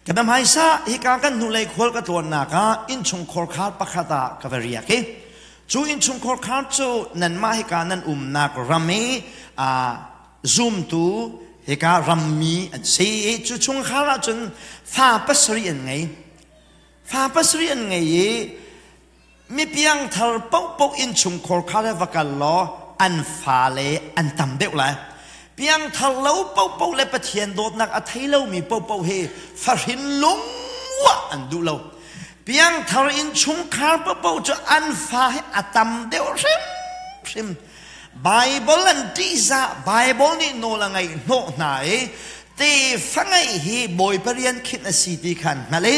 Ka dam haisa hika kan hnulei khual ka tlawnnak ah innchungkhar khar pakhat ah ka va riak i cu innchungkhar khar cu nanmah hika nan umnak ram i zumtu hika rammi an si i cu chungkhar ah cun fa pasarih an ngei. Fa pasarih an ngei i mi piangthar paohpaoh innchungkhar kha le va kal law an fale an tam deuh lai. Piangthar lo paohpaoh le Pathian dawtnak a thei lomi paohpaoh hi fahrin lungwah an duh lo. Piangthar innchungkhar paohpaoh cu an fa hi a tam deuh hrimhrim. Bible an ṭihzah, Bible nih nawl a ngeih hnawh hna i tefa ngeih hi Bawipa rian khinh a si ti kha an hngalh i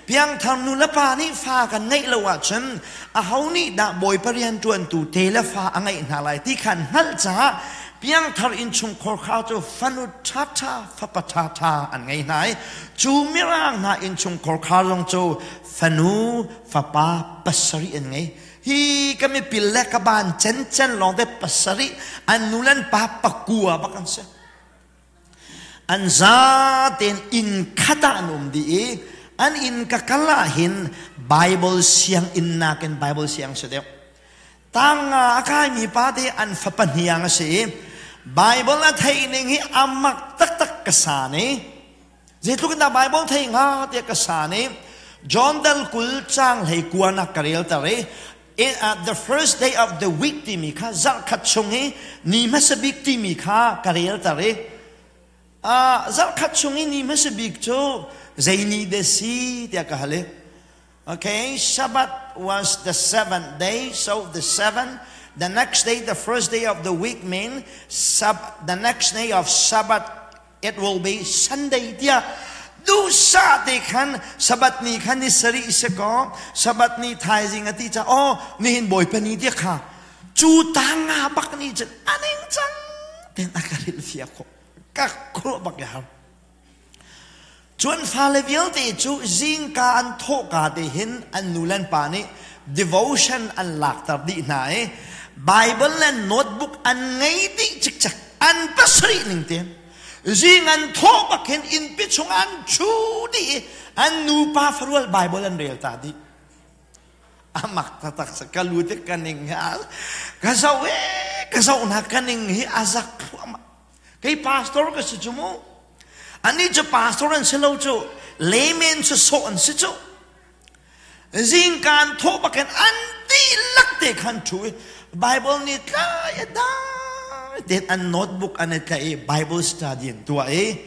piangthar nu le pa nih fa kan ngeih lo ahcun aho nih dah Bawipa rian ṭuantu te le fa a ngeih hna lai ti kha an hngalh caah piangthar innchungkhar kha cu fanu ṭhaṭha fapa ṭhaṭha an ngei hna i cu mirang hna innchungkhar kha zong cu fanu fapa pasarih an ngei. Hi ka mipil le ka ban cencen lawng te pasarih, an nu le an pa pakua bak an si. An za tein inn khat ah an um dih i an inn ka kal ah hin Bible sianginn nakin Bible siang si deuh. Tang nga a kaimi pa te an fapa hniang a si i Bible a theih ning hi a mak taktak ka san i zeitluk in dah Bible thei hnga tiah ka san i John dal 20 caang 19 nak ka rel ter i the first day of the week timi kha zarhkhat chung i ni hmasa bik timi kha ka rel ter i zarhkhat chung i ni hmasa bik cu zei ni de si tiah ka hal i, okay, Sabbath was the seventh day, so the seventh, the next day, the first day of the week mean sub, the next day of Sabbath, it will be Sunday tiah duhsah te khan Sabbath ni khan ni sarih si kaw Sabbath ni thaizing a ti ca aw nihin Bawipa ni tiah kha cu tang nga bak ni cun aning cang ten a ka hrilh fiak khawh ka khuruah bak ya har. Cun fale vialte cu zingka an thawhka te hin an nu le an pa nih devotion an lakter dih hna i Bible le notebook an ngei dih cikcek, an pasarih ning te zing an thawh bak hin innpi chung an chu dih i an nupa farual Bible an rel ta dih. Amak taktak sa ka lu te ka ning hi ka zoh e ka zoh na ka ning hi a zak thluahmah. Kei pastor ka si cu mu. Anih cu pastor an si lo cu, layman cu sawh an si cu. Zingkaan thawh bakin an dihlak te khan ṭhu i Bible nih tlai a dai tein an notebook an i tlaih i Bible study an tuah i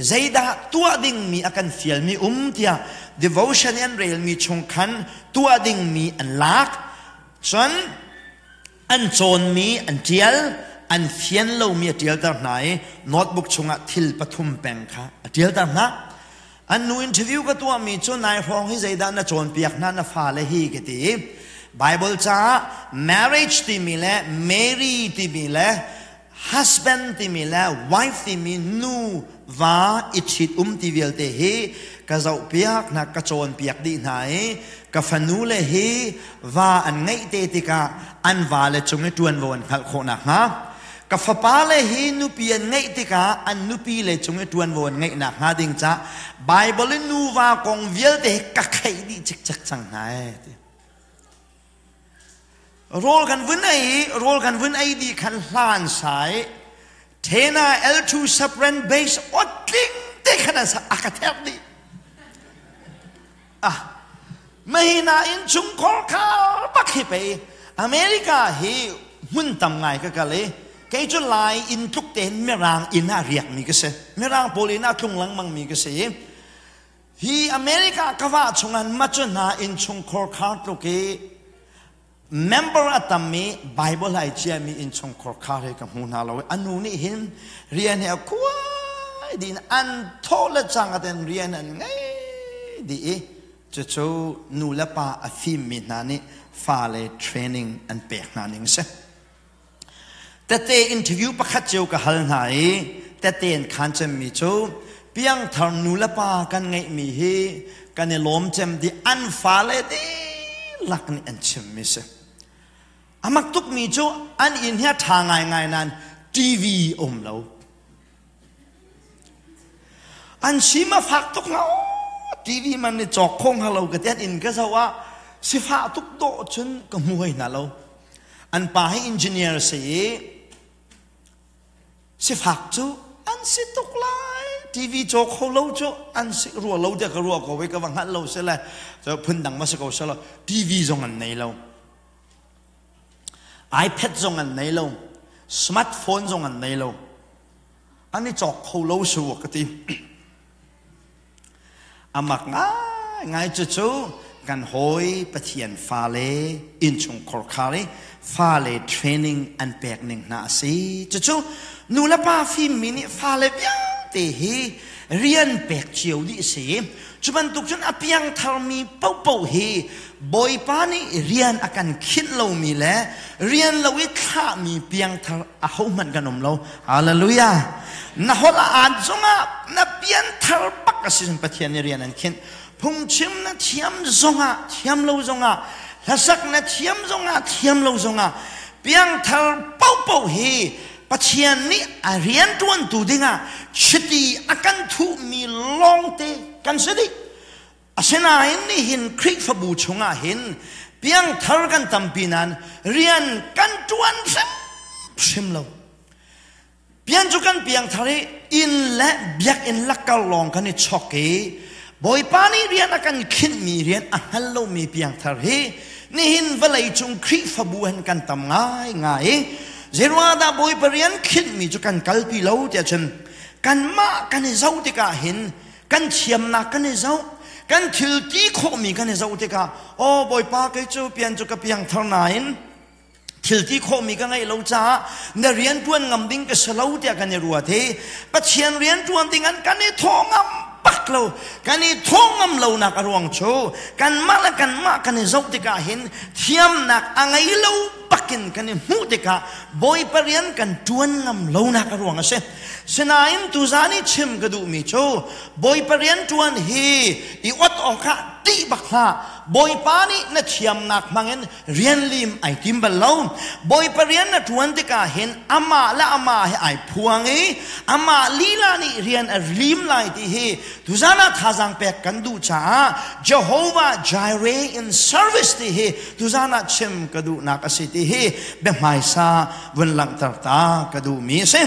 zeidah tuah dingmi a kan fialmi um tiah devotion i an relmi chung khan tuah dingmi an lak. Cun an cawnmi an ṭial, an fian lomi a ṭialter hna i notebook chungah thil pathum peng kha a ṭialter hna. An nu interview ka tuahmi cu nai hrawng hi zeidah na cawnpiak hna na fale hi ka ti. Bible caah marriage timi le Mary timi le husband timi le wife timi nu va i ṭhit um ti vialte hi ka zohpiak hna, ka cawnpiak dih hna i ka fanu le hi va an ngeih te tikah an va le cung i ṭuanvo an hngalh khawh nakhnga, ka fapa le hi nupi an ngeih tikah an nupi le cung i ṭuanvo an ngeih nakhnga ding cah Bible in nuva kong vialte hi ka kheih dih cikcek cang hna ee ti. Rawl kan vun ei i rawl kan vun ei dih khan hlan sai Thena L2 Sapran base otling te khan an a ka therh dih. Ah, mahina in chungkhar kha bak hi pei America hi hmun tam ngai ka kal i kei cu Lai inn tluk tein Mirang inn ah riak mi ka si. Mirang pawl inn ah tlung lengmang mi ka si i hi America ka vah chungah macu hna innchungkhar khar tluk i member a tammi Bible ai ciami innchungkhar khar hi ka hmu hna lo. I anu nih hin rian hi a khuai dih in an thawh le cang aten rian an ngei dih i cucu nu le pa a fimmi hna nih fale training an pek hna ning si. Tete interview pakhat cio ka hal hna i tete an khan cemmi cu piangthar nu le pa kan ngeihmi hi kan i lawm cem di an fale dihlak nih an chimmi si. A mak tukmi cu an inn hi a ṭha ngaingai nain TV um lo. An sim a fak tuk hnga. TV man ni cawk kho hnga lo ka ti. An inn ka zoh ah sifah tuk dawh cun ka hmu hoi hna lo. An pa hi engineer si i sifak cu an si tuk lai. TV caw kho lo cu an si rua lo tiah ka ruah ko i ka va hngalh lo si le phun dang ma si ko selaw TV zong an nei lo. iPad zong an nei lo. Smartphone zong an nei lo. An i cawk kho lo su ka ti. Amak ngaingai cucu kan hawi Pathian fale innchung khorkhar i fale training an pek ning hna a si. Cucu nu le pa fimmi nih fale vialte hi rian pek cio dih si. Cu bantuk cun a piangtharmi paohpaoh hi Bawipa nih rian a kan khinh lomi le rian lo i thlahmi piangthar ahohmanh kan um lo. Hallelujah! Na holh a aan zongah na pianthar bak a si cun Pathian nih rian an khinh. Phungchim na thiam zongah, thiam lo zongah, hlasak na thiam zongah, thiam lo zongah, piangthar paohpaoh hi Pathian nih a rianṭuantu dingah chiti a kan thuhmi lawngte kan si dih. Asinain nihin Khrihfabu chungah hin piangthar kan tampi nain rian kan ṭuan hrimhrim lo. Pian cu kan piangthar i inn le biakinn lakkar lawng kan i chok i Bawipa nih rian a kan khinhmi rian a hngal lomi piangthar hi nihin vawlei cung Khrihfabu hin kan tam ngaingai i zeiruangah dah Bawipa rian khinhmi cu kan kalpi lo tiah cun kanmah kan i zoh tikah hin kan thiamnak kan i zoh, kan thil ti khawhmi kan i zoh tikah, aw Bawipa, kei cu pian cu ka piangthar nain thil ti khawhmi ka ngeih lo caah na rian ṭuan ngam ding ka si lo tiah kan i ruat hi Pathian rian ṭuan ding an kan i thawh ngam bak lo. Kan i thawh ngam lonak a ruang cu kanmah le kanmah kan i zoh tikah hin thiamnak a ngei lo bakin kan i hmuh tikah Bawipa rian kan ṭuan ngam lonak a ruang a si. Sinain tuzan i chim ka duhmi cu Bawipa rian ṭuan hi i ot awkah ṭih bak hlah. Bawipa nih na thiamnak hmangin rian lim ai tim bal lo. Bawipa rian na ṭuan tikah hin amah le amah he ai phuang i amah lila nih rian a lim lai ti hi tuzan ah thazaang pek kan duh caah Jehovah Jireh in service ti hi tuzan ah chim ka duhnak a si ti hi biahmaisa vun langhter ta ka duhmi a si.